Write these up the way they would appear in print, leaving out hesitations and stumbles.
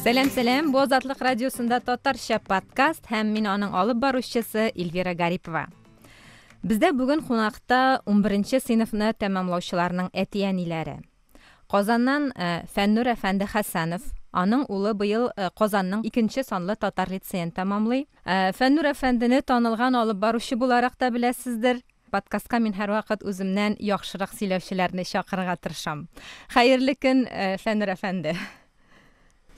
Сәлам, сәлам. Бу Азатлык радиосында татарча подкаст һәм мин аның алып баручысы Эльвира Гарипова. Бездә бүген кунакта 11 сыйныфны тәмамлаучыларның әти-әниләре. Казаннан э, Фәннур әфәнде Хәсәнов, аның улы быел э, Казанның икенче санлы татар лицеен тәмамлый. Э, Фәннур әфәндене танылган алып баручы буларак та беләсездер. Подкастка мин һәрвакыт үземнән яхшырак сөйләүчеләрне чакырырга тырышам. Хәерле көн, Фәннур әфәнде.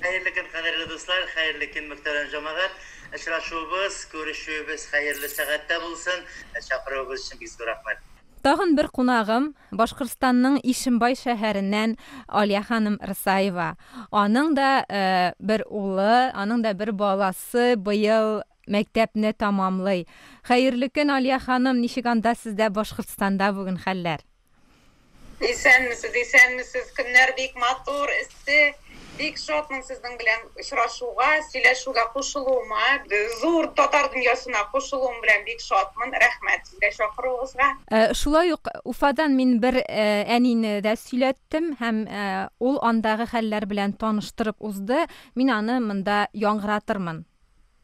Хәерле көн, кадерле дуслар, хәерле көн, мөхтәрәм җәмәгать. Очрашуыбыз, күрешүебез хәерле сәгатьтә булсын. Чакыруыгыз өчен бик зур рәхмәт. Тагын бер кунагым, Башкортстанның Ишембай шәһәреннән Алия ханым Рысаева. Аның да бер улы, аның да бер баласы быел мәктәпне тәмамлый. Хәерле көн, Алия ханым, ничек анда сездә Башкортстанда бүген хәлләр? Исәнмесез, исәнмесез. Көннәр бик матур, эссе. Бик шатмын сезнең белән очрашуга, сөйләшүгә кушылуыма, зур татар дөньясына кушылуым белән бик шатмын. Рәхмәт сезгә чакыруыгызга. Шулай ук Уфадан мин бер әнине дә сөйләттем һәм ул андагы хәлләр белән таныштырып узды. Мин аны монда яңгыратырмын.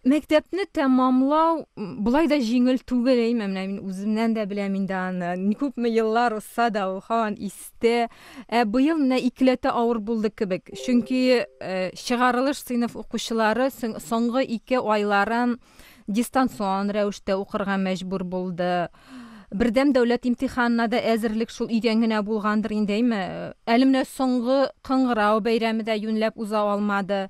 Мәктәпне тәмамлау болай да җиңел түгел, әйме, менә мин үземнән дә беләм инде аны. Күпме еллар узса да, ул һаман истә. Ә быел менә икеләтә авыр булды кебек. Чөнки чыгарылыш сыйныф укучылары соңгы 2 айларын дистанцион рәвештә укырга мәҗбүр булды. Бердәм дәүләт имтиханына да әзерлек шул өйдән генә булгандыр инде, әйме. Әле менә соңгы кыңгырау бәйрәме дә юньләп уза алмады.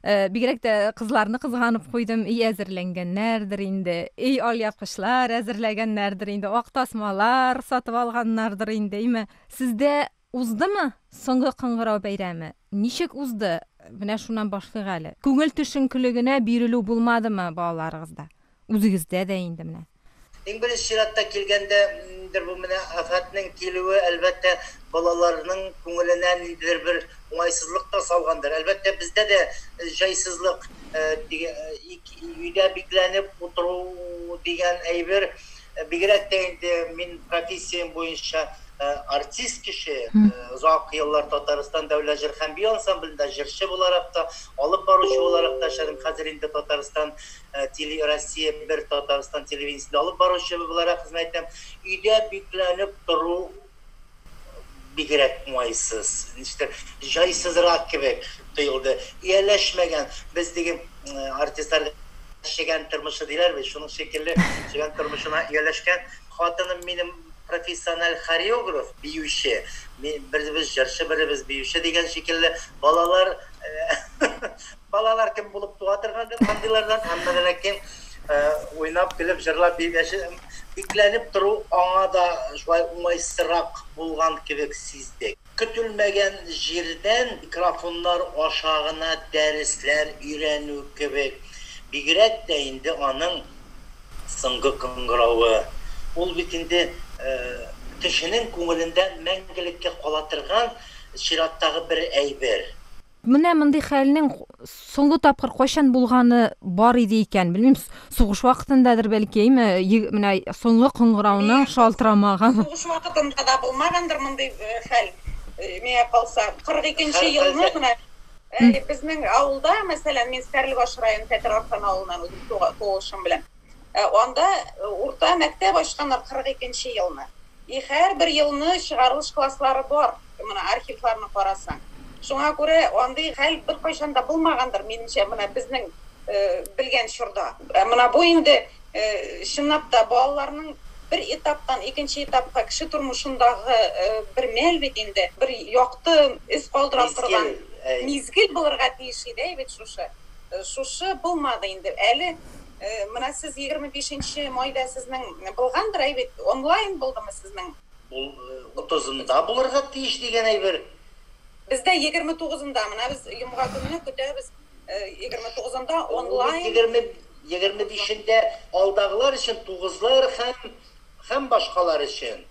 Бигрәк тә кызларны кызганып куйдым. Өй әзерләнгәннәрдер инде, өй алъяпкычлар әзерләгәннәрдер инде, ак тасмалар сатып алганнардыр инде, әйме. Сездә уздымы соңгы кыңгырау бәйрәме? Ничек узды? Менә шуннан башлыйк әле. Күңел төшенкелегенә бирелү булмадымы балаларыгызда? Үзегездә дә инде менә. Иң беренче чиратта килгәндә, ниндидер бу менә афәтнең килүе, әлбәттә, балаларның күңеленә ниндидер бер уңайсызлык та салгандыр. Әлбәттә, бездә дә җайсызлык, өйдә бикләнеп утыру дигән әйбер, бигрәк тә инде мин профессиям буенча артист кеше, озак еллар Татарстан дәүләт җыр һәм бию ансамблендә җырчы буларак та, алып баручы буларак та эшләдем. Хәзер инде Татарстан Теле Россия бер Татарстан телевидениесендә алып баручы буларак хезмәт итәм. Өйдә бикләнеп тору бигрәк уңайсыз, ничектер җайсызрак кебек тоелды. Ияләшмәгән, без диген артистлар чегән тормышы диләр бит, шуның шикелле чегән тормышына ияләшкән. Хатыным минем профессиональ хореограф, биюче. Беребез җырчы, беребез биюче дигән шикелле. Балалар Балалар кем булып туа торгандыр андыйлардан, әмма дә ләкин уйнап, көлеп, җырлап, биеп яши, бикләнеп тору аңа да шулай уңайсызрак булган кебек сиздек. Көтелмәгән җирдән микрофоннар аша гына дәресләр өйрәнү кебек, бигрәк тә инде аның соңгы кыңгыравы. Ул бит инде кешенең күңелендә мәңгелеккә кала торган чираттагы бер әйбер. Менә мондый хәлнең соңгы тапкыр кайчан булганы бар иде икән, белмим, сугыш вакытындадыр бәлки, әйме, менә соңгы кыңгырауның шалтырамаган. Сугыш вакытында да булмагандыр мондый хәл, миңа калса. 42 нче елны менә безнең авылда, мәсәлән, мин Стәрлебаш районы Тәтер Аркан авылыннан үзем туышым белән. Анда урта мәктәп ачканнар 42 нче елны. И һәрбер елны чыгарылыш класслары бар, менә архивларны карасаң. Шуңа күрә андый хәл беркайчан да булмагандыр, минемчә, менә безнең белгән чорда. Ә менә бу инде чынлап та балаларның бер этаптан икенче этапка кеше тормышындагы бер мәл бит инде, бер якты эз калдыра торган мизгел булырга тиеш иде бит шушы. Шушы булмады инде. Әле менә сез 25 майда сезнең булгандыр, әй бит, онлайн булдымы сезнең? Ул 30-ында булырга тиеш дигән әйбер. Бездә 29-ында, менә без йомга көнне көтәбез, 29-ында онлайн. 25-ендә алдагылар өчен, тугызлар һәм башкалар өчен.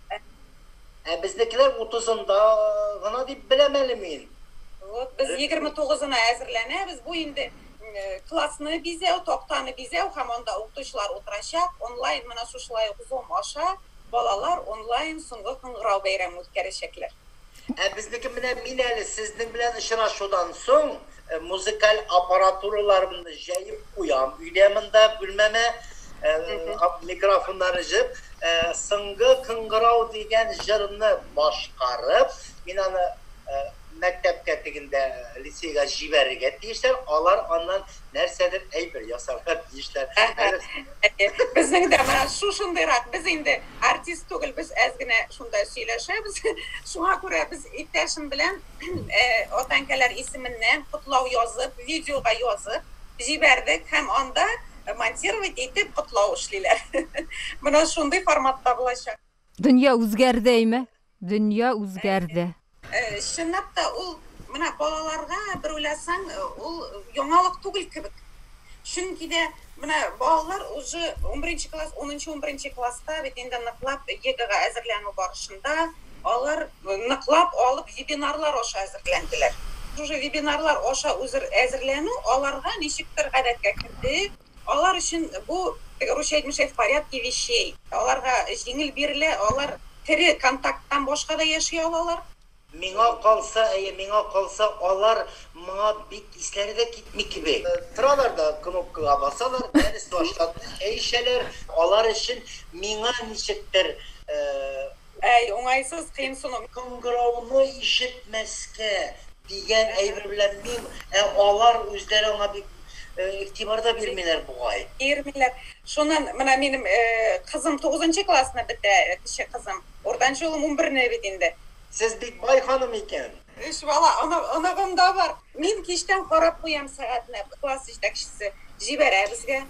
Ә безнекеләр 30-ында гына дип беләм әле мин. Вот, без 29-ына әзерләнәбез. Бу инде классны бизәү, тактаны бизәү һәм анда укытучылар утырачак. Онлайн менә шушылай ук Zoom аша балалар онлайн соңгы кыңгырау бәйрәме үткәрәчәкләр. Ә безнеке менә мин әле сезнең белән очрашудан соң музыкаль аппаратураларымны җәеп куям өйдә монда бүлмәмә, микрофоннарны җыеп, Соңгы кыңгырау дигән җырны башкарып, мин аны мәктәпкә тегендә лицейга җибәрергә тиешләр, алар аннан нәрсәдер әйбер ясарга тиешләр. Безнең дә менә шушындыйрак, без инде артист түгел, без әз генә шунда сөйләшәбез. Шуңа күрә без иптәшем белән ата-әнкәләр исеменнән котлау язып, видеога язып җибәрдек һәм анда монтировать итеп котлау эшлиләр. Менә шундый форматта булачак. Дөнья үзгәрде, әйме? Дөнья үзгәрде. Чынлап та ул менә балаларга бер уйласаң, ул яңалык түгел кебек. Чөнки дә менә балалар уже 11 класс, 10-11 класста бит инде ныклап ЕГЭга әзерләнү барышында алар ныклап алып вебинарлар аша әзерләнделәр. Шушы вебинарлар аша үзер әзерләнү аларга ничектер гадәткә керде. Алар өчен бу, русча әйтмешли, в порядке вещей. Аларга җиңел бирелә, алар тере контакттан башка да яши алалар. Миңа калса, әйе, миңа калса, алар моңа бик исләре дә китми кебек. Торалар да кнопкага басалар, дәрес башланды, чәй эчәләр. Алар өчен миңа ничектер Әй, уңайсыз, кыенсыну. Кыңгырауны ишетмәскә дигән әйбер белән мин, ә алар үзләре аңа бик игътибар да бирмиләр бугай. Бирмиләр. Шуннан менә минем кызым 9 классны бетә, кече кызым. Уртанчы улым 11-не бит инде. Сез бик бай ханым икән. Өч бала, оныгым да бар. Мин кичтән карап куям сәгатьне. Класс җитәкчесе җибәрә безгә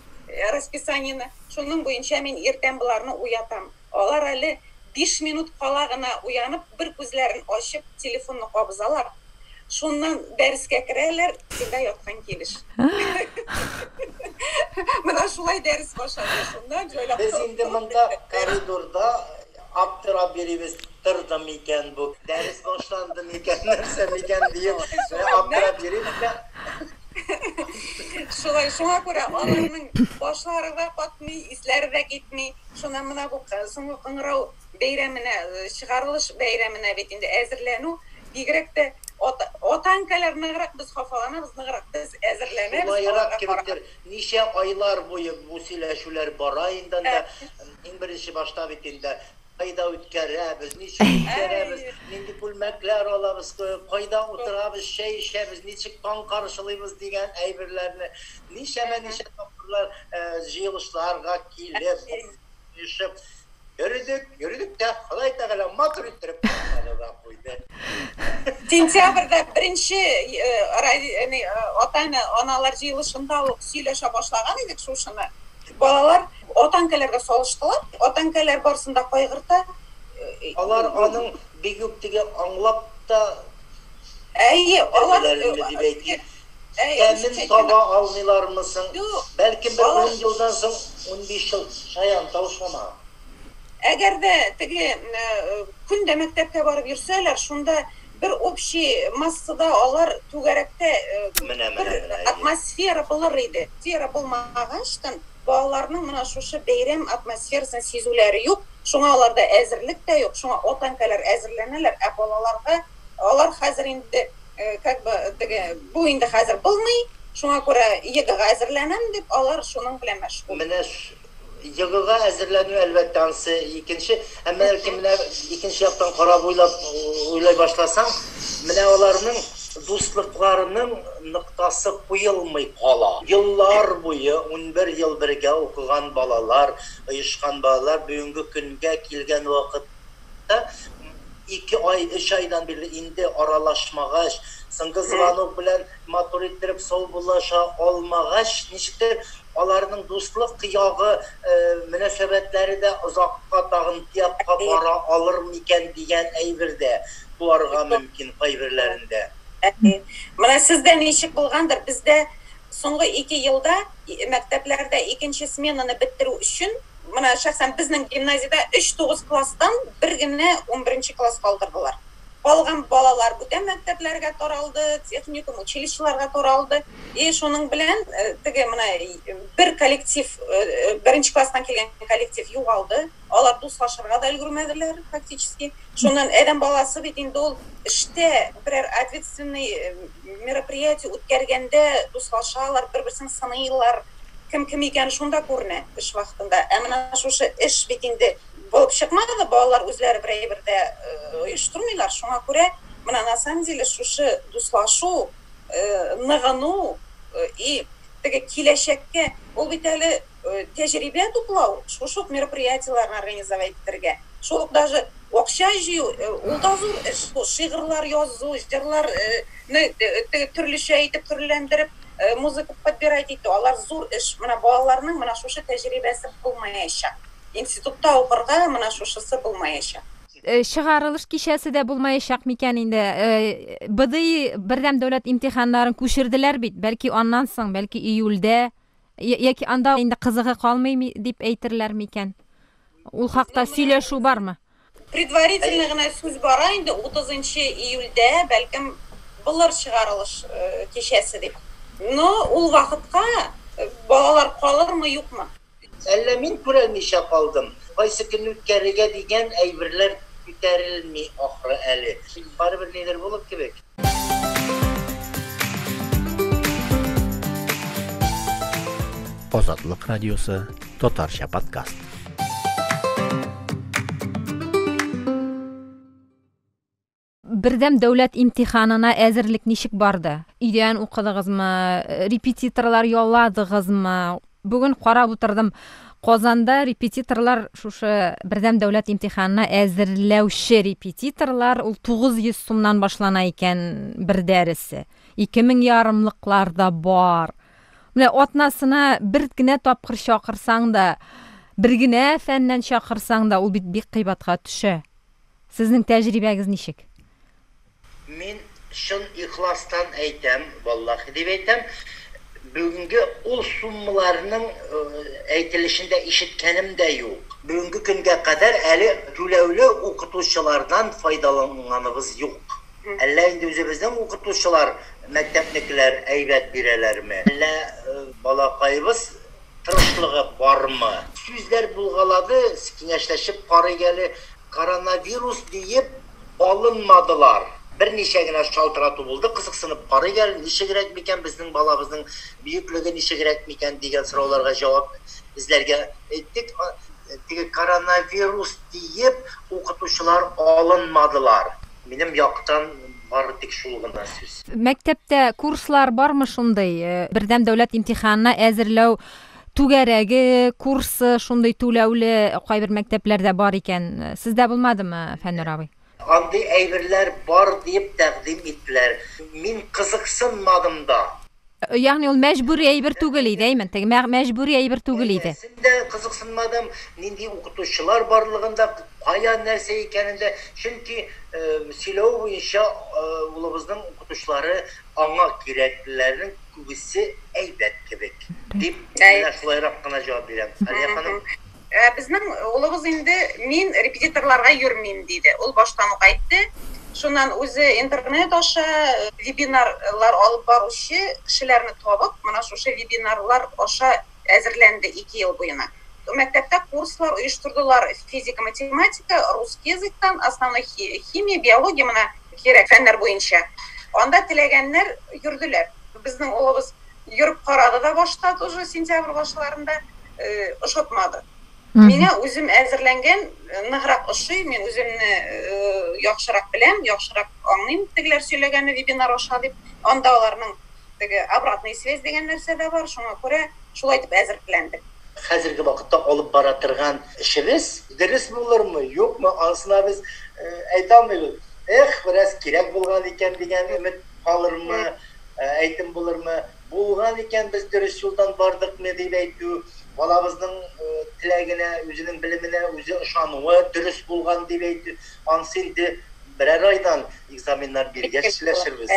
расписаниене. Шуның буенча мин иртән боларны уятам. Алар әле 5 минут кала гына уянып, бер күзләрен ачып, телефонны кабызалар. Шуннан дәрескә керәләр, всегда яткан килеш. Менә шулай дәрес башлана. Шуннан җайлап. Без инде монда коридорда аптырап йөрибез, торды микән бу, дәрес башланды микән, нәрсә микән диеп, аптырап йөрибез дә. Шулай, шуңа күрә аларның башлары да катмый, исләре дә китми. Шуннан менә бу соңгы кыңгырау бәйрәменә, чыгарылыш бәйрәменә бит инде әзерләнү, бигрәк тә ата-әнкәләр ныграк без хафаланабыз, ныграк без әзерләнәбез. Шулайрак кебектер. Ничә айлар буе бу сөйләшүләр бара инде анда. Иң беренче башта бит инде кайда үткәрәбез, ничек үткәрәбез, нинди күлмәкләр алабыз, кайда утырабыз, чәй эчәбез, ничек таң каршылыйбыз дигән әйберләрне ничәмә-ничә тапкырлар җыелышларга килеп, оешып йөрдек, йөрдек тә, Ходай Тәгалә матур иттереп аклады да куйды. Сентябрьдә беренче ата-аналар җыелышында ук сөйләшә башлаган идек шушыны. Балалар ата-әнкәләргә салыштылар. Ата-әнкәләр барысын да кайгырта. Алар аның бик үк теге аңлап та Әйе, алар дип әйтим. Тәмен таба алмыйлармы соң? Бәлкем бер 10 елдан соң, 15 ел шаян тавышлама. Әгәр дә теге көн дә мәктәпкә барып йөрсәләр, шунда бер общий массада алар түгәрәктә бер атмосфера булыр иде. Атмосфера булмагачтан балаларның менә шушы бәйрәм атмосферасын сизүләре юк. Шуңа аларда әзерлек тә юк, шуңа ата-әнкәләр әзерләнәләр, ә балаларга алар хәзер инде как бы теге бу инде хәзер булмый, шуңа күрә ЕГЭга әзерләнәм дип, алар шуның белән мәшгуль. Менә ЕГЭга әзерләнү әлбәттә ансы икенче, әмма ләкин менә икенче яктан карап уйлап уйлый башласаң, менә аларның дуслыкларының ноктасы куелмый кала. Еллар буе 11 ел бергә укыган балалар, оешкан балалар бүгенге көнгә килгән вакытта 2 ай, 3 айдан бирле инде аралашмагач, соңгы звонок белән матур иттереп саубуллаша алмагач, ничектер аларның дуслык ягы, мөнәсәбәтләре дә озакка тагын тиякка бара алыр микән дигән әйбер дә туарга мөмкин кайберләрендә. Менә сездә ничек булгандыр, бездә соңгы 2 елда мәктәпләрдә икенче сменаны бетерү өчен, менә шәхсән безнең гимназиядә 3-9 класстан бер генә 11 класс калдырдылар. Калган балалар бүтән мәктәпләргә таралды, техникум, училищеларга таралды. И шуның белән теге менә бер коллектив, беренче класстан килгән коллектив югалды. Алар дуслашырга да өлгермәделәр фактически. Шуннан адәм баласы бит инде ул эштә берәр ответственный мероприятие үткәргәндә дуслашалар, бер-берсен сыныйлар. Кем кем икәне шунда күренә эш вакытында. Ә менә шушы эш бит инде булып чыкмады, балалар үзләре бер әйбер дә оештырмыйлар. Шуңа күрә менә на самом деле шушы дуслашу, ныгыну и теге киләчәккә ул бит әле тәҗрибә туплау, шушы ук мероприятиеләрне организовать итәргә, шул ук даже акча җыю, ул да зур эш. Шигырьләр язу, җырларны теге төрлечә итеп төрләндереп, музыка подбирать итү, алар зур эш. Менә балаларның менә шушы тәҗрибәсе булмаячак. Институтта укырга менә шушысы булмаячак. Чыгарылыш кичәсе дә булмаячак микән инде? БДИ бердәм дәүләт имтиханнарын күчерделәр бит, бәлки аннан соң, бәлки июльдә, яки анда инде кызыгы калмый дип әйтерләр микән? Ул хакта сөйләшү бармы? Предварительно гына сүз бара инде 30 июльдә, бәлкем булыр чыгарылыш кичәсе дип. Но ул вакытка балалар калырмы, юкмы? Әллә мин күрәлмичә калдым, кайсы көнне үткәрергә дигән әйберләр күтәрелми ахры әле. Барыбер нидер булыр кебек. Азатлык радиосы татарча подкаст. Бердәм дәүләт имтиханына әзерлек ничек барды? Өйдән укыдыгызмы, репетиторлар ялладыгызмы? Бүген карап утырдым, Казанда репетиторлар шушы бердәм дәүләт имтиханына әзерләүче репетиторлар ул 900 сумнан башлана икән бер дәресе. 2000 ярымлыклар да бар. Менә атнасына бер генә тапкыр чакырсаң да, бер генә фәннән чакырсаң да, ул бит бик кыйбатка төшә. Сезнең тәҗрибәгез ничек? Мин чын ихластан әйтәм, валлахи дип әйтәм, бүгенге ул суммаларның әйтелешен дә ишеткәнем дә юк. Бүгенге көнгә кадәр әле түләүле укытучылардан файдаланганыбыз юк. Әллә инде үзебезнең укытучылар, мәктәпнекеләр әйбәт бирәләрме, әллә балакаебыз тырышлыгы бармы? Сүзләр булгалады, киңәшләшеп карыйк әле, коронавирус диеп алынмадылар. Берничә генә шалтырату булды, кызыксынып карыйк әле, ничегрәк микән безнең балабызның бөеклеге ничегрәк микән дигән сорауларга җавап эзләргә әйттек. Теге коронавирус диеп укытучылар алынмадылар. Минем яктан бары тик шул гына сүз. Мәктәптә курслар бармы шундый? Бердәм дәүләт имтиханына әзерләү түгәрәге, курсы шундый түләүле кайбер мәктәпләрдә бар икән. Сездә булмадымы, Фәннур абый? Андый әйберләр бар дип тәкъдим иттеләр. Мин кызыксынмадым да. Ягъни ул мәҗбүри әйбер түгел иде, әйме? Теге мәҗбүри әйбер түгел иде. Син дә кызыксынмадым, нинди укытучылар барлыгын да, кая нәрсә икәнен дә. Чөнки сөйләү буенча улыбызның укытучылары аңа кирәклеләрнең күбесе әйбәт кебек, дип менә шулайрак кына җавап бирәм. Алия ханым. Безнең улыбыз инде мин репетиторларга йөрмим диде. Ул баштан ук әйтте. Шуннан үзе интернет аша вебинарлар алып баручы кешеләрне табып, менә шушы вебинарлар аша әзерләнде 2 ел буена. Мәктәптә курслар оештырдылар: физика, математика, русский языктан, основной химия, биология менә кирәк фәннәр буенча. Анда теләгәннәр йөрделәр. Безнең улыбыз йөреп карады да башта тоже сентябрь башларында ошатмады. Миңа үзем әзерләнгән ныграк ошый, мин үземне яхшырак беләм, яхшырак аңлыйм тегеләр сөйләгәнне вебинар аша дип. Анда аларның теге обратная связь дигән нәрсә дә бар, шуңа күрә шулай итеп әзерләндек. Хәзерге вакытта алып бара торган эшебез дөрес булырмы, юкмы, анысына без әйтә алмыйбыз. Эх, бераз кирәк булган икән дигән өмет калырмы, әйтем булырмы? Булган икән, без дөрес юлдан бардыкмы дип әйтү, балабызның теләгенә, үзенең белеменә үзе ышануы дөрес булган дип әйтү, анысы инде берәр айдан экзаменнар биргәч сөйләшербез.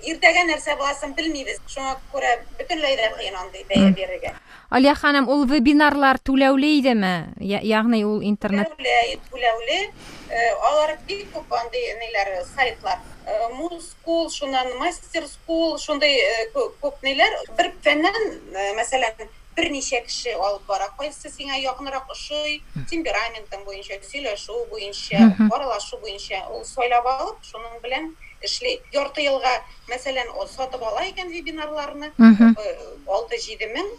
Иртәгә нәрсә буласын белмибез, шуңа күрә бөтенләй дә кыен андый бәя бирергә. Алия ханым, ул вебинарлар түләүле идеме? Ягъни ул интернет Түләүле, түләүле. Алар бик күп андый ниләр, сайтлар. Музскул, шуннан Мастер скул, шундый күп ниләр. Бер фәннән, мәсәлән, берничә кеше алып бара. Кайсы сиңа якынрак ошый, темпераментың буенча, сөйләшү буенча, аралашу буенча, ул сайлап алып, шуның белән эшли. Ярты елга, мәсәлән, сатып ала икән вебинарларны, 6-7 мең,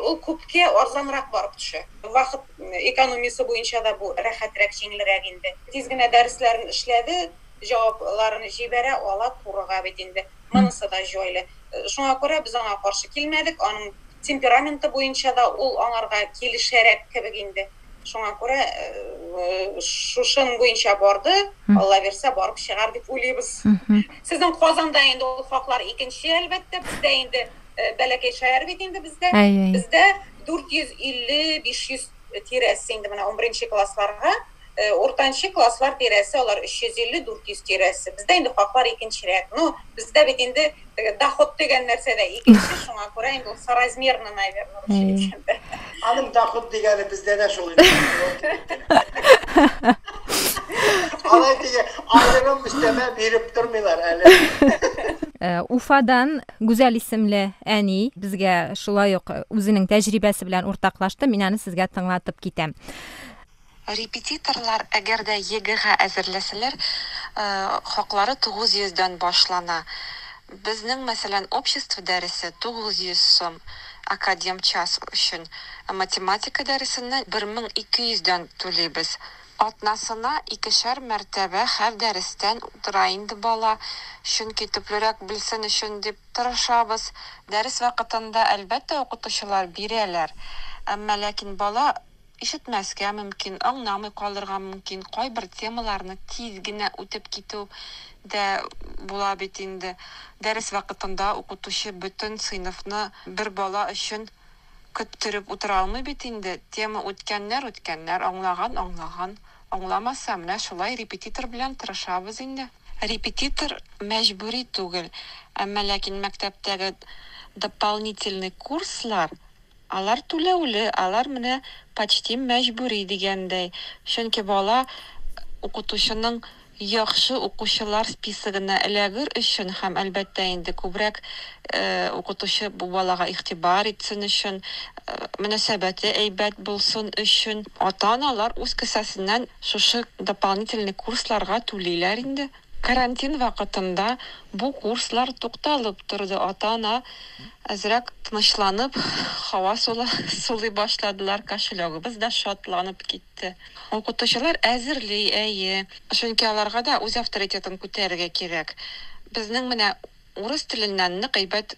ул күпкә арзанрак барып төшә. Вакыт экономиясе буенча да бу рәхәтрәк, җиңелрәк инде. Тиз генә дәресләрен эшләде, җавапларын җибәрә ала турыга бит инде. Монысы да җайлы. Шуңа күрә без аңа каршы килмәдек. Аның темпераменты буенча да ул аңарга килешәрәк кебек инде. Шуңа күрә шушының буенча барды, Алла бирсә, барып чыгар дип уйлыйбыз. Сезнең Казанда инде ул хаклар икенче, әлбәттә, бездә инде бәләкәй шәһәр бит инде бездә. Бездә 450-500 тирәсе инде менә 11 классларга, уртанчы класслар тирәсе алар 350-400 тирәсе. Бездә инде хаклар икенчерәк. Ну, бездә бит инде доход дигән нәрсә дә икенче, шуңа күрә инде ул соразмерно, наверное, русча әйткәндә. Аның доход дигәне бездә дә шул инде. Алай диге аерым өстәмә биреп тормыйлар әле. Уфадан Гүзәл исемле әни безгә шулай ук үзенең тәҗрибәсе белән уртаклашты. Мин аны сезгә тыңлатып китәм. Репетиторлар, әгәр дә ЕГЭга әзерләсәләр, хаклары 900 дән башлана. Безнең, мәсәлән, общество дәресе 900 сум академ час өчен. Ә математика дәресеннән 1200 дән түлибез. Атнасына икешәр мәртәбә һәр дәрестән утыра инде бала, чөнки төплерәк белсен өчен дип тырышабыз. Дәрес вакытында, әлбәттә, укытучылар бирәләр. Әмма ләкин бала ишетмәскә мөмкин, аңламый калырга мөмкин, кайбер темаларны тиз генә үтеп китү дә була бит инде. Дәрес вакытында укытучы бөтен сыйныфны бер бала өчен көттереп утыра алмый бит инде. Тема үткәннәр үткәннәр, аңлаган аңлаган, аңламаса, менә шулай репетитор белән тырышабыз инде. Репетитор мәҗбүри түгел, әмма ләкин мәктәптәге дополнительный курслар Алар түләүле, алар менә почти мәҗбүри дигәндәй. Чөнки бала укытучының яхшы укучылар списогына эләгер өчен һәм, әлбәттә инде, күбрәк укытучы бу балага игътибар итсен өчен, мөнәсәбәте әйбәт булсын өчен, ата-аналар үз кесәсеннән шушы дополнительный курсларга түлиләр инде. Карантин вакытында бу курслар тукталып торды, ата-ана әзрәк тынычланып, һава сулый башладылар, кошелегыбыз да шатланып китте. Укытучылар әзерли, әйе, чөнки аларга да үз авторитетын күтәрергә кирәк. Безнең менә Урыс теленнән нык әйбәт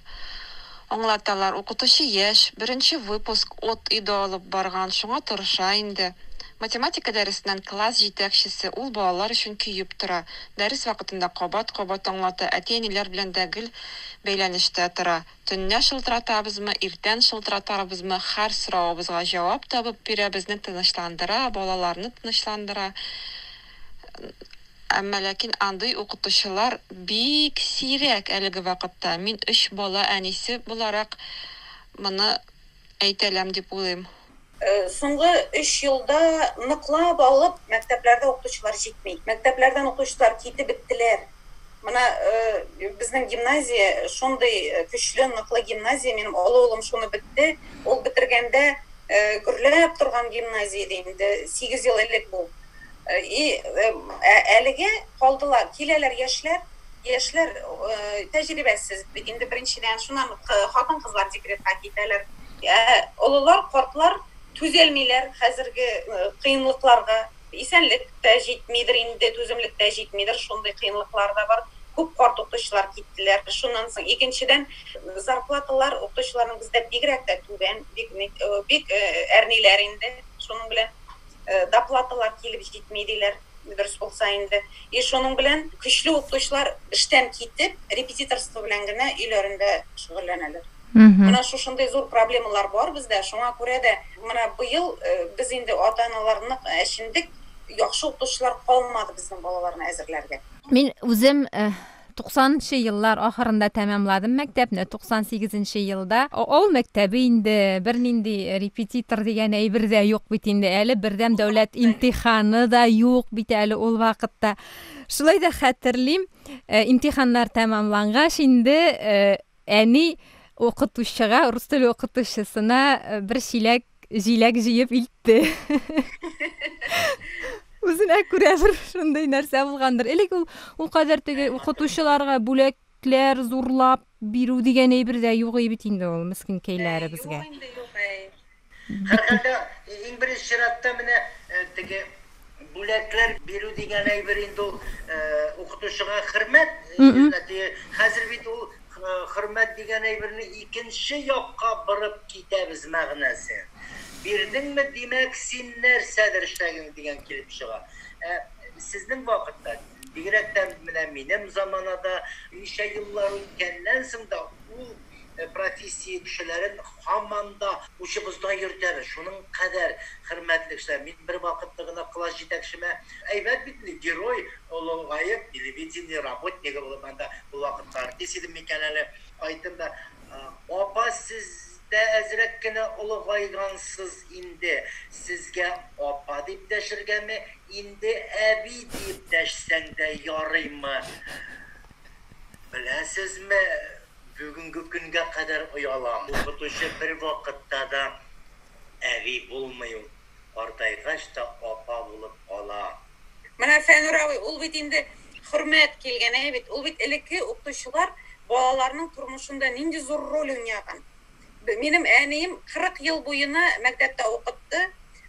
аңлаталар. Укытучы яшь, беренче выпуск от и до алып барган, шуңа тырыша инде. Математика дәресеннән класс җитәкчесе, ул балалар өчен көеп тора. Дәрес вакытында кабат-кабат аңлата, әти-әниләр белән дә гел бәйләнештә тора. Төнлә шылтыратабызмы, иртән шылтыратабызмы, һәр соравыбызга җавап табып бирә, безне тынычландыра, балаларны тынычландыра. Әмма ләкин андый укытучылар бик сирәк әлеге вакытта. Мин өч бала әнисе буларак моны әйтәләм дип уйлыйм. Соңгы өч елда ныклап алып мәктәпләрдә укытучылар җитми. Мәктәпләрдән укытучылар китеп беттеләр. Менә безнең гимназия шундый көчле, ныклы гимназия. Минем олы улым шуны бетте. Ул бетергәндә гөрләп торган гимназия иде инде. 8 ел элек бу. И әлегә калдылар, киләләр яшьләр, яшьләр тәҗрибәсез бит инде беренчедән, шуннан хатын-кызлар декретка китәләр. Ә олылар, картлар түзәлмиләр хәзерге кыенлыкларга. Исәнлек тә җитмидер инде, түземлек тә җитмидер, шундый кыенлыклар да бар. Күп карт укытучылар киттеләр. Шуннан соң икенчедән, зарплаталар укытучыларның бездә бигрәк тә түбән, бик бик әрниләр инде шуның белән. Доплаталар килеп җитми диләр, дөрес булса инде. И шуның белән көчле укытучылар эштән китеп, репетиторство белән генә өйләрендә шөгыльләнәләр. Менә шушындый зур проблемалар бар бездә. Шуңа күрә дә менә быел без инде ата-аналар нык әчендек, яхшы укытучылар калмады безнең балаларны әзерләргә. Мин үзем. 90 нчы еллар ахырында тәмамладым мәктәпне, 98 нче елда. Авыл мәктәбе инде, бернинди репетитор дигән әйбер дә юк бит инде әле, бердәм дәүләт имтиханы да юк бит әле ул вакытта. Шулай да хәтерлим, имтиханнар тәмамлангач инде әни укытучыга, рус теле укытучысына бер чиләк җиләк җыеп илтте. Үзенә күрә бер шундый нәрсә булгандыр. Элек ул ул кадәр теге укытучыларга бүләкләр зурлап бирү дигән әйбер дә юк бит инде ул мескенкәйләребезгә. Юк инде, юк, әй. Һәрхәлдә, иң беренче чиратта менә теге бүләкләр бирү дигән әйбер инде ул укытучыга хөрмәт. Хәзер бит ул хөрмәт дигән әйберне икенче якка борып китәбез мәгънәсен. Бирдеңме, димәк, син нәрсәдер эшләгең дигән килеп чыга. Ә сезнең вакытта, бигрәк тә менә минем заманада, ничә еллар үткәннән соң да ул профессия кешеләрен һаман да учыбызда йөртәбез. Шуның кадәр хөрмәтле кешеләр. Мин бер вакытны гына класс җитәкчемә, әйбәт бит инде, герой, олыгаеп, телевидение работнигы булып, анда ул вакытта артист идем микән әле, кайттым да, апа, сез дә әзрәк кенә олыгайгансыз инде, сезгә апа дип дәшергәме, инде әби диеп дәшсәң дә ярыймы? Беләсезме, бүгенге көнгә кадәр оялам. Укытучы бервакытта да әби булмый ул, картайгач та апа булып кала. Менә Фәнүр абый, ул бит инде хөрмәт килгән, әйе бит. Ул бит элекке укытучылар балаларның тормышында нинди зур роль уйнаган. Минем әнием 40 ел буена мәктәптә укытты.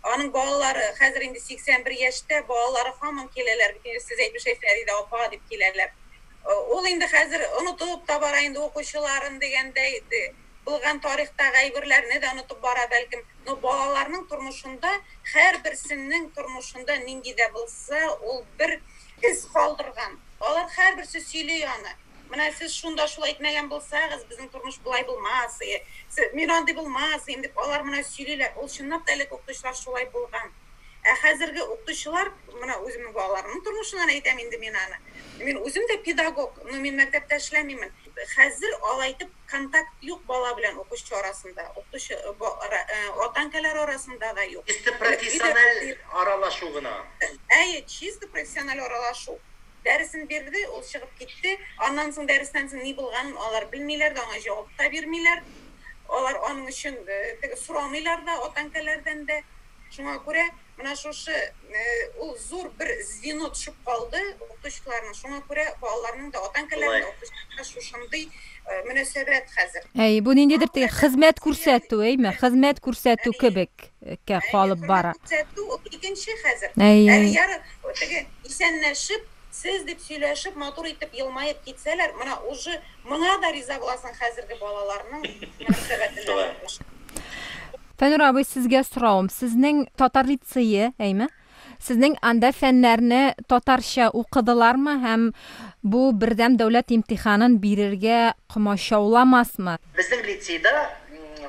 Аның балалары хәзер инде 81 яшьтә, балалары һаман киләләр бит инде, сез әйтмешли, Фәридә апа дип киләләр. Ул инде хәзер онытып та бара инде укучыларын дигәндәй, булган тарихтагы әйберләрне дә онытып бара бәлкем. Но балаларның тормышында, һәрберсенең тормышында нинди дә булса ул бер эз калдырган. Алар һәрберсе сөйли аны. Менә сез шунда шулай әйтмәгән булсагыз, безнең тормыш болай булмас, мин андый булмас идем дип, алар менә сөйлиләр. Ул чынлап та элек укытучылар шулай булган. Ә хәзерге укытучылар, менә үземнең балаларымның тормышыннан әйтәм инде мин аны. Мин үзем дә педагог, но мин мәктәптә эшләмимен. Хәзер алай итеп контакт юк бала белән укучы арасында, укытучы ата-әнкәләр арасында да юк. Чисто профессиональ аралашу гына. Әйе, чисто профессиональ аралашу. Дәресен бирде, ул чыгып китте. Аннан соң дәрестән соң ни булганын алар белмиләр дә, аңа җавап та бирмиләр. Алар аның өчен теге сорамыйлар да ата-әнкәләрдән дә. Шуңа күрә менә шушы ул зур бер звено төшеп калды укытучыларның. Шуңа күрә балаларның да, ата-әнкәләрнең дә укытучыларга шушындый мөнәсәбәт хәзер. Әй, бу ниндидер теге хезмәт күрсәтү, әйме? Хезмәт күрсәтү кебек калып бара. Хезмәт күрсәтү ул икенче хәзер. Әле ярый теге исәнләшеп, сез дип сөйләшеп, матур итеп елмаеп китсәләр, менә уже моңа да риза буласың хәзерге балаларның мөнәсәбәтенә. Фәнүр абый, сезгә соравым. Сезнең татар лицее, әйме? Сезнең анда фәннәрне татарча укыдылармы һәм бу бердәм дәүләт имтиханын бирергә комачауламасмы? Безнең лицейда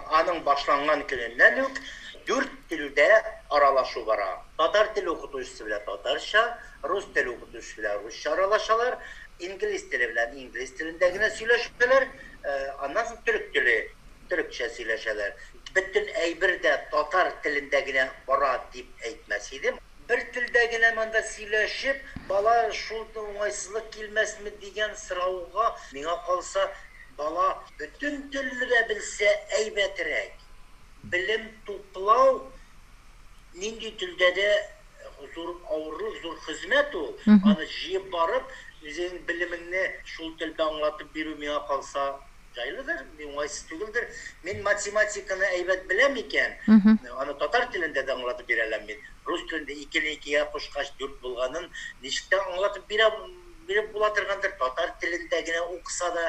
аның башланган көненнән үк дүрт телдә аралашу бара. Татар теле укытучысы белән татарча, рус теле укытучысы белән русча аралашалар, инглиз теле белән инглиз телендә генә сөйләшәләр, аннан соң төрек теле, төрекчә сөйләшәләр. Бөтен әйбер дә татар телендә генә бара дип әйтмәс идем. Бер телдә генә монда сөйләшеп, бала шул уңайсызлык килмәсме дигән сорауга, миңа калса, бала бөтен телне дә белсә әйбәтрәк. Белем туплау нинди телдә дә зур авырлык, зур хезмәт ул. Аны җыеп барып, үзеңнең белемеңне шул телдә аңлатып бирү миңа калса җайлыдыр, уңайсыз түгелдер. Мин математиканы әйбәт беләм икән, аны татар телендә дә аңлатып бирә алам мин. Рус телендә икене икегә кушкач дүрт булганын ничек тә аңлатып бирә биреп була торгандыр. Татар телендә генә укыса да,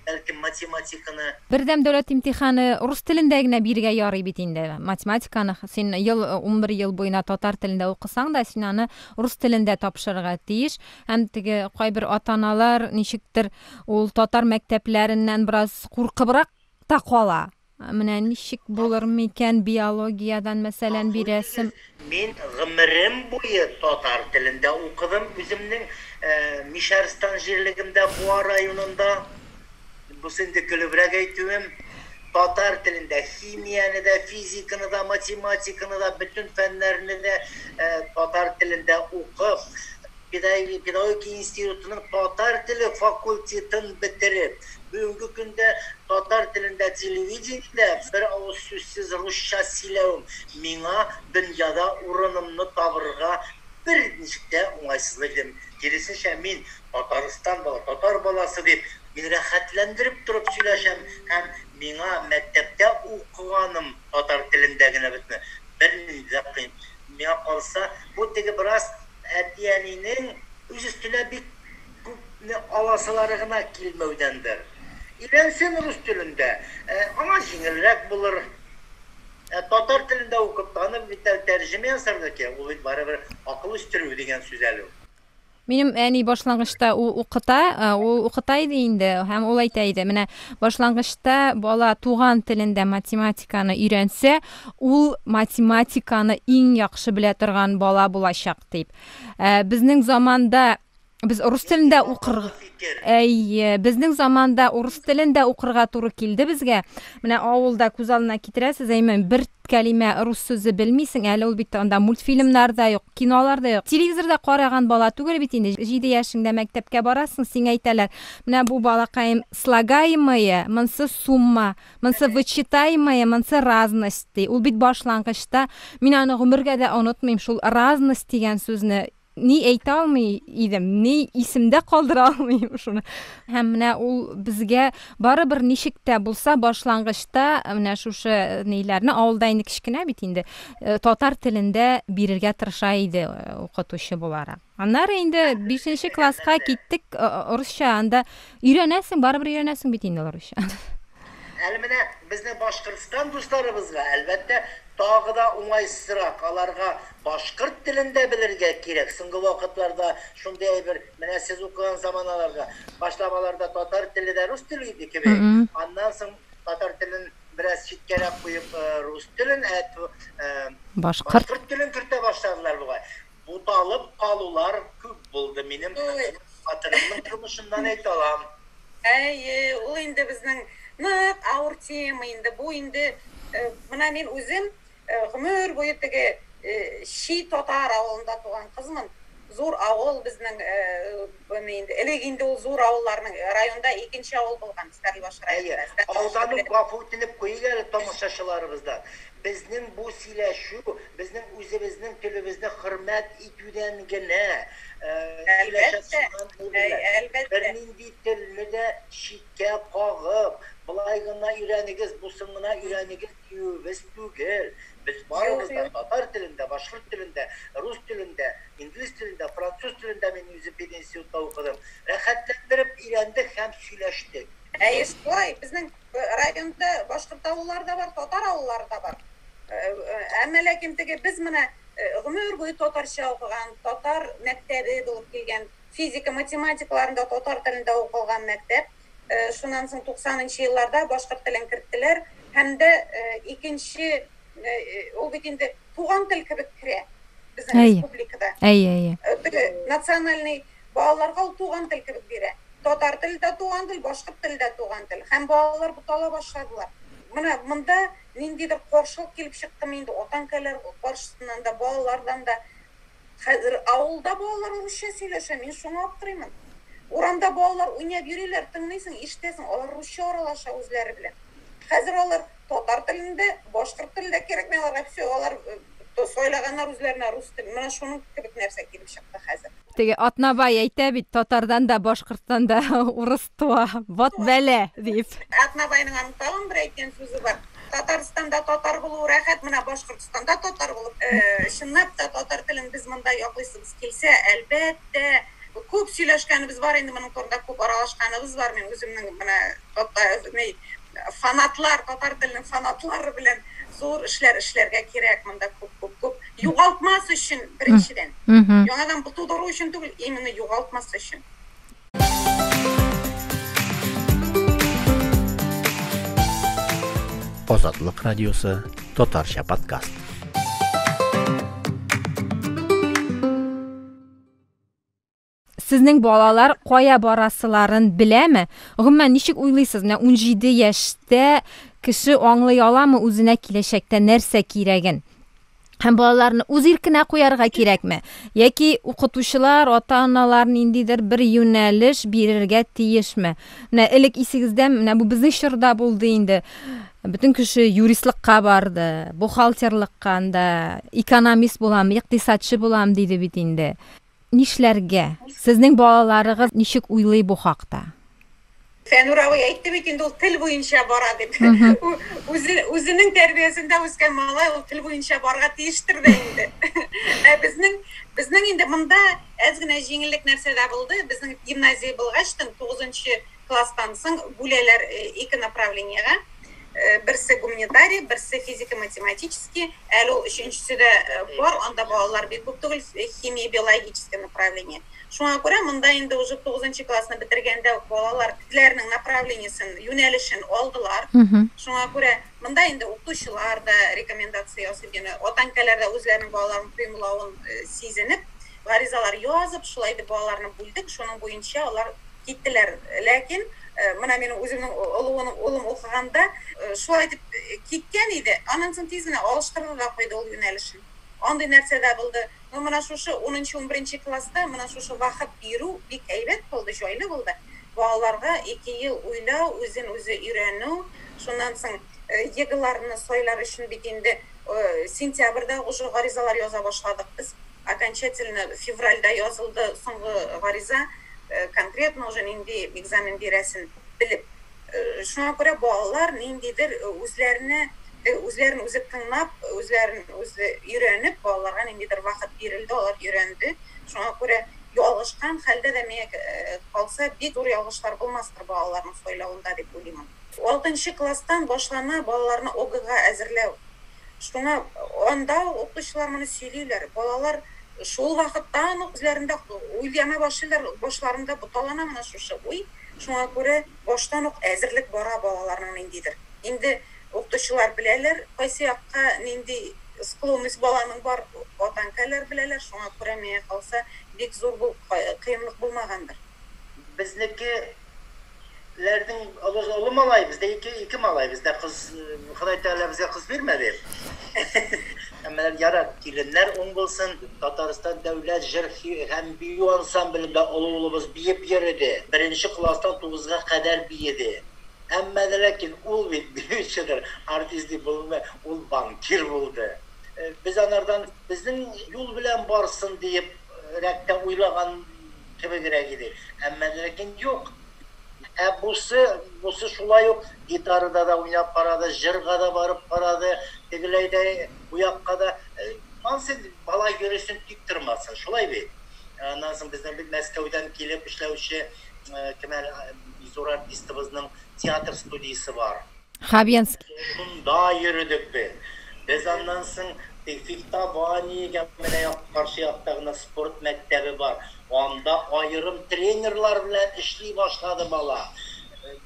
бәлкем математиканы. Бердәм дәүләт имтиханы рус телендә генә бирергә ярый бит инде. Математиканы син ел 11 ел буена татар телендә укысаң да, син аны рус телендә тапшырырга тиеш. Һәм теге кайбер ата-аналар ничектер ул татар мәктәпләреннән бераз куркыбрак та кала. Менә ничек булыр микән биологиядән, мәсәлән, бирәсем. Мин гомерем буе татар телендә укыдым үземнең Мишәрстан җирлегемдә, Буа районында. Бусы инде көлебрәк әйтүем. Татар телендә химияне дә, физиканы да, математиканы да, бөтен фәннәрне дә татар телендә укып, педагогика институтының татар теле факультетын бетереп, бүгенге көндә татар телендә телевидениедә бер авыз сүзсез русча сөйләвем миңа дөньяда урынымны табырга берничек тә уңайсызлык итми. Киресенчә, мин Татарстан бала, татар баласы дип, мин рәхәтләндереп торып сөйләшәм һәм миңа мәктәптә укыганым татар телендә генә бетми. Бернинди дә кыен. Миңа калса, бу теге бераз әти-әнинең үз өстенә бик күпне аласылары гына килмәүдәндер. Өйрәнсен рус телендә, аңа җиңелрәк булыр. Ә татар телендә укып та, аны бит әле тәрҗемә ясарга кирәк, ул бит барыбер акыл үстерү дигән сүз әле ул. Минем әни башлангычта ул укыта, ул укыта иде инде, һәм ул әйтә иде, менә башлангычта бала туган телендә математиканы өйрәнсә, ул математиканы иң яхшы белә торган бала булачак дип. Безнең заманда без рус телендә укырга Әйе, безнең заманда урыс телендә укырга туры килде безгә. Менә авылда күз алдына китерәсез, әйме, бер кәлимә рус сүзе белмисең, әле ул бит анда мультфильмнар да юк, кинолар да юк. Телевизорда караган бала түгел бит инде. 7 яшеңдә мәктәпкә барасың, сиңа әйтәләр, менә бу балакаем слагаемое, монсы сумма, монсы вычитаемое, монсы разность ди. Ул бит башлангычта, мин аны гомергә дә онытмыйм, шул разность дигән сүзне ни әйтә алмый идем, ни исемдә калдыра алмыйм шуны. Һәм менә ул безгә барыбер ничек тә булса башлангычта менә шушы ниләрне авылда инде кечкенә бит инде татар телендә бирергә тырыша иде укытучы буларак. Аннары инде 5 класска киттек русча, анда өйрәнәсең, барыбер өйрәнәсең бит инде русча. Әле менә безнең Башкортстан дусларыбызга, әлбәттә, тагы да уңайсызрак, аларга башкорт телен дә белергә кирәк. Соңгы вакытларда шундый әйбер, менә сез укыган заманаларда, башлап аларда татар теле дә рус теле иде кебек. Аннан соң татар телен бераз читкәрәк куеп, рус телен, башкорт телен кертә башладылар бугай. Буталып калулар күп булды минем хатынымның тормышыннан әйтә алам. Әйе, ул инде безнең нык авыр тема инде. Бу инде менә мин үзем гомер буе теге чи татар авылында туган кызмын. Зур авыл безнең инде элек инде ул зур авылларның районда икенче авыл булган Стәрлебаш районында. Әйе, алдан ук гафу үтенеп куйыйк әле тамашачыларыбыздан. Безнең бу сөйләшү, безнең үзебезнең телебезне хөрмәт итүдән генә сөйләшә торган әйберләр. Бернинди телне дә читкә кагып, болай гына өйрәнегез, бусын гына өйрәнегез диюебез түгел. Без барыбыз да татар телендә, башкорт телендә, рус телендә, инглиз телендә, француз телендә мин үзем пединститутта укыдым. Рәхәтләндереп өйрәндек һәм сөйләштек. Әйе, шулай. Безнең районда башкорт авыллары да бар, татар авыллары да бар. Әмма ләкин теге без менә гомер буе татарча укыган, татар мәктәбе булып килгән, физика, математикаларында татар телендә укылган мәктәп. Шуннан соң 90 елларда башкорт телен керттеләр һәм дә икенче ул бит инде туган тел кебек керә безнең республикада. Әйе, әйе. Теге национальный балаларга ул туган тел кебек бирә. Татар теле дә туган тел, башкорт теле дә туган тел. Һәм балалар бутала башладылар. Менә монда ниндидер каршылык килеп чыктымы инде ата-әнкәләр каршысыннан да, балалардан да. Хәзер авылда балалар русча сөйләшә, мин шуңа аптырыймын. Урамда балалар уйнап йөриләр, тыңлыйсың, ишетәсең, алар русча аралаша үзләре белән. Хәзер алар татар телендә, башкорт телендә кирәкми аларга, все, алар сайлаганнар үзләренә рус телен. Менә шуның кебек нәрсә килеп чыкты хәзер. Теге Атнабай әйтә бит, татардан да, башкорттан да урыс туа. Вот бәлә, дип. Атнабайның аның тагын бер әйткән сүзе бар. Татарстанда татар булу рәхәт, менә Башкортстанда татар булып, чынлап та татар телен без монда яклыйсыбыз килсә, әлбәттә, күп сөйләшкәнебез бар инде моның турында, күп аралашканыбыз бар. Мин үземнең менә фанатлар, татар теленең фанатлары белән зур эшләр эшләргә кирәк монда күп, күп, күп. Югалтмас өчен беренчедән. Яңадан тудыру өчен түгел, именно югалтмас өчен. Азатлык радиосы татарча подкаст. Сезнең балалар кая барасыларын беләме? Гомумән, ничек уйлыйсыз, менә 17 яшьтә кеше аңлый аламы үзенә киләчәктә нәрсә кирәген? Һәм балаларны үз иркенә куярга кирәкме? Яки укытучылар, ата-аналар ниндидер бер юнәлеш бирергә тиешме? Менә элек исегездә, менә бу безнең чорда булды инде. Бөтен кеше юристлыкка барды, бухгалтерлыкка анда, экономист булам, икътисадчы булам диде бит инде. Нишләргә? Сезнең балаларыгыз ничек уйлый бу хакта? Фәнүр абый әйтте бит инде, ул тел буенча бара дип. Үзе, үзенең тәрбиясендә үскән малай ул тел буенча барырга тиештер дә инде. Ә безнең безнең инде монда әз генә җиңеллек нәрсә дә булды. Безнең гимназия булгач, 9 класстан соң бүләләр ике направлениегә. Берсе гуманитарий, берсе физико-математический. Әле ул өченчесе дә бар, анда балалар бик күп түгел, химия биологический направление. Шуңа күрә монда инде уже 9 классны бетергәндә үк балалар үзләренең направлениесен, юнәлешен алдылар. Шуңа күрә монда инде укытучылар да рекомендация ясый, ягъни ата-әнкәләр дә үзләренең балаларын тоемлавын сизенеп, гаризалар язып, шулай итеп балаларны бүлдек, шуның буенча алар киттеләр. Ләкин менә минем үземнең олуының улым укыганда шулай итеп киткән иде. Аннан соң тиз генә алыштырды да куйды ул юнәлешен. Андый нәрсә дә булды. Ну, менә шушы 10-11 класста менә шушы вакыт бирү бик әйбәт булды, җайлы булды. Балаларга 2 ел уйлау, үзен үзе өйрәнү, шуннан соң ЕГЭларны сайлар өчен бит инде сентябрьдә уже гаризалар яза башладык без. Окончательно февральдә язылды соңгы гариза, конкретно уже нинди экзамен бирәсен белеп. Шуңа күрә балалар ниндидер үзләренә үзләрен үзе тыңлап, үзләрен үзе өйрәнеп, балаларга ниндидер вакыт бирелде, алар өйрәнде. Шуңа күрә ялгышкан хәлдә дә миңа калса бик зур ялгышлар булмастыр балаларның сайлавында дип уйлыйм. 6 класстан башлана балаларны ОГЭга әзерләү. Шуңа анда укытучылар моны сөйлиләр. Балалар шул вакыттан ук үзләрендә уйлана башлыйлар, башларында буталана менә шушы уй. Шуңа күрә баштан ук әзерлек бара балаларның ниндидер. Инде укытучылар беләләр, кайсы якка нинди склонность баланың бар, ата-әнкәләр беләләр. Шуңа күрә миңа калса бик зур бу кыенлык булмагандыр. Безнеке ләрнең олы, олы малай, бездә ике малай, бездә кыз, Ходай Тәгалә безгә кыз бирмәде. Әмма ярар, киленнәр уң булсын. Татарстан дәүләт җыр һәм бию ансамблендә олы улыбыз биеп йөрде. Беренче класстан 9-га кадәр биеде. Әмма дә ләкин ул бит биючедер, артист дип булмый, ул банкир булды. Без анардан безнең юл белән барсын диеп рәктә уйлаган кебегрәк иде. Әмма дә ләкин юк. Ә бусы шулай ук гитарада да уйнап карады, җырга да барып карады, тегеләй дә, бу якка да. Ансы бала йөресен тик тормасын, шулай бит. Аннан соң безнең бит Мәскәүдән килеп эшләүче кем әле, зур артистыбызның театр студиясе бар. Хабенский. Шунда йөрдек без. Без аннан соң фехтованиегә менә каршы якта гына спорт мәктәбе бар. Анда аерым тренерлар белән эшли башлады бала.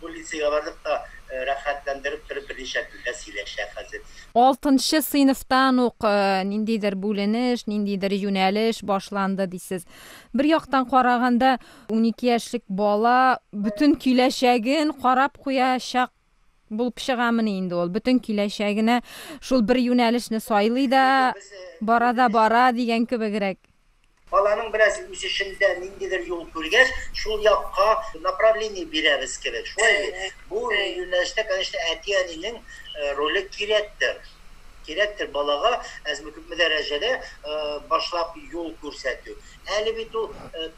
Бу лицейга бардык та рәхәтләндереп торып берничә телдә сөйләшә хәзер. 6 сыйныфтан ук ниндидер бүленеш, ниндидер юнәлеш башланды дисез. Бер яктан караганда 12 яшьлек бала бөтен киләчәген карап куячак булып чыгамыни инде ул. Бөтен киләчәгенә шул бер юнәлешне сайлый да, бара да бара дигән кебегрәк. Баланың бераз үсешендә ниндидер юл күргәч, шул якка направление бирәбез кебек. Шулай бит. Бу юнәлештә, конечно, әти-әнинең роле кирәктер. Кирәктер балага әзме-күпме дәрәҗәдә башлап юл күрсәтү. Әле бит ул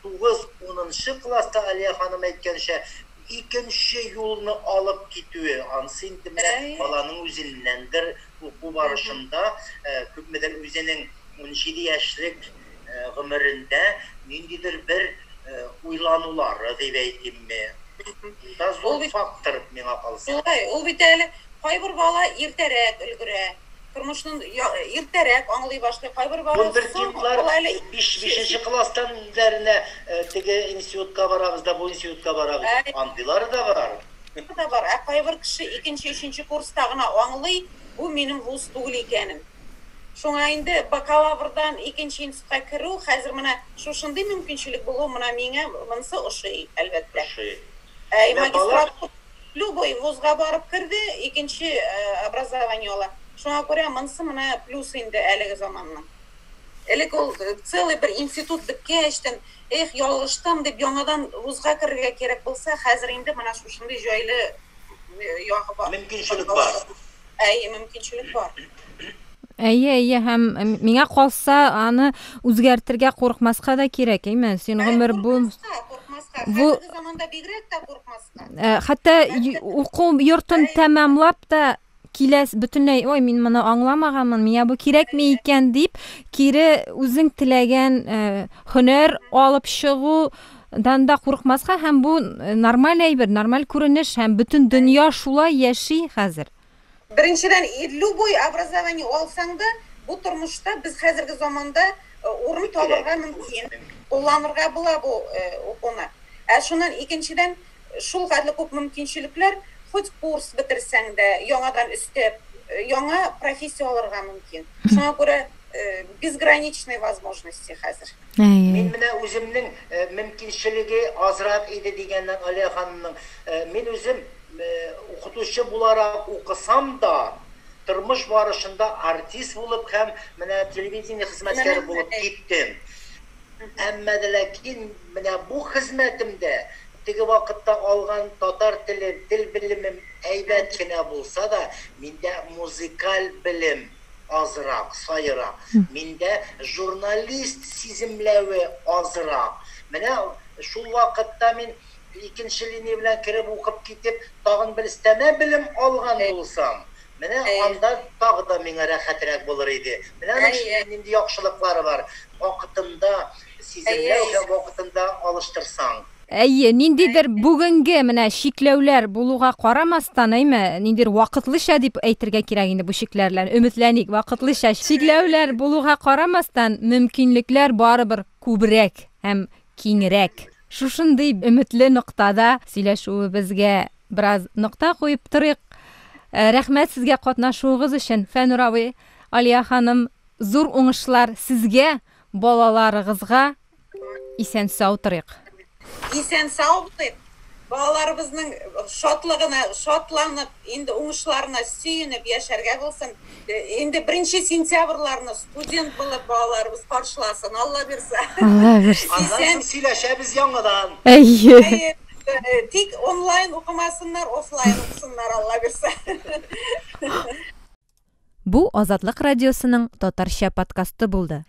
9-10 класста Алия ханым әйткәнчә, икенче юлны алып китүе, ансы инде менә баланың үзеннәндер уку барышында күпмедер үзенең 17 яшьлек гомерендә ниндидер бер уйланулары дип әйтимме. Да зур фактор миңа калса. Шулай, ул бит әле кайбер бала иртәрәк өлгерә. Тормышны иртәрәк аңлый башлый. Кайбер бала Бер типлар 5-нче класстан үзләренә теге институтка барабыз да, бу институтка барабыз. Андыйлары да бар. Да бар. Ә кайбер кеше икенче, өченче курста гына аңлый, бу минем вуз түгел икәнен. Шуңа инде бакалаврдан икенче институтка керү, хәзер менә шушындый мөмкинчелек булу менә миңа монысы ошый, әлбәттә. Ошый. Ә Менә магистратура любой вузга барып керде, икенче образование ала. Шуңа күрә монысы менә плюс инде әлеге заманның. Элек ул целый бер институт беткәчтен, эх, ялгыштым дип яңадан вузга керергә кирәк булса, хәзер инде менә шушындый җайлы ягы бар. Мөмкинчелек бар. Әйе, мөмкинчелек бар. Әйе, әйе, һәм миңа калса, аны үзгәртергә курыкмаска да кирәк, әйме? Син гомер бу Курыкмаска, курыкмаска. Бу- Хәзерге заманда бигрәк тә курыкмаска. Хәтта уку йортын тәмамлап та киләс бөтенләй, ой, мин моны аңламаганмын, миңа бу кирәкми икән дип, кире үзең теләгән һөнәр алып чыгудан да курыкмаска һәм бу нормаль әйбер, нормаль күренеш һәм бөтен дөнья шулай яши хәзер. Беренчедән, любой образование алсаң да, бу тормышта без хәзерге заманда урын табырга мөмкин, кулланырга була бу укуны. Ә шуннан икенчедән, шул хәтле күп мөмкинчелекләр, хоть курс бетерсәң дә, яңадан өстәп, яңа профессия алырга мөмкин. Шуңа күрә безграничные возможности хәзер. Әйе. Мин менә үземнең мөмкинчелеге азрак иде дигәннән Алия ханымның, мин үзем укытучы буларак укысам да, тормыш барышында артист булып һәм менә телевидение хезмәткәре булып киттем. Әмма дә ләкин менә бу хезмәтемдә теге вакытта алган татар теле, тел белемем әйбәт кенә булса да, миндә музыкаль белем азрак, сайрак. Миндә журналист сиземләве азрак. Менә шул вакытта мин икенче линия белән кереп укып китеп, тагын бер өстәмә белем алган булсам, менә анда тагы да миңа рәхәтрәк булыр иде. Менә аның нинди яхшылыклары бар. Вакытында сиземләү һәм вакытында алыштырсаң. Әйе, ниндидер бүгенге менә чикләүләр булуга карамастан, әйме, ниндидер вакытлыча дип әйтергә кирәк инде бу чикләрләр. Өметләник, вакытлыча чикләүләр булуга карамастан, мөмкинлекләр барыбер күбрәк һәм киңрәк. Шушындый өметле ноктада сөйләшүебезгә бераз нокта куеп торыйк. Рәхмәт сезгә катнашуыгыз өчен, Фәнүр абый, Алия ханым, зур уңышлар сезгә, балаларыгызга. Исән сау торыйк. Исән сау булыйк. Балаларыбызның шатлыгына шатланып, инде уңышларына сөенеп яшәргә булсын. Инде 1 сентябрьләрне студент булып балаларыбыз каршыласын, Алла бирсә. Алла бирсә. Аннан соң сөйләшәбез яңадан. Әйе. Тик онлайн укымасыннар, офлайн укысыннар, Алла бирсә. Бу Азатлык радиосының татарча подкасты булды.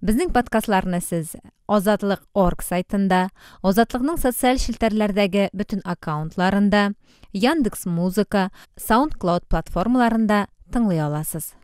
Безнең подкастларны сез Азатлык.орг сайтында, Азатлыкның социаль челтәрләрдәге бөтен аккаунтларында, Яндекс Музыка, SoundCloud платформаларында тыңлый аласыз.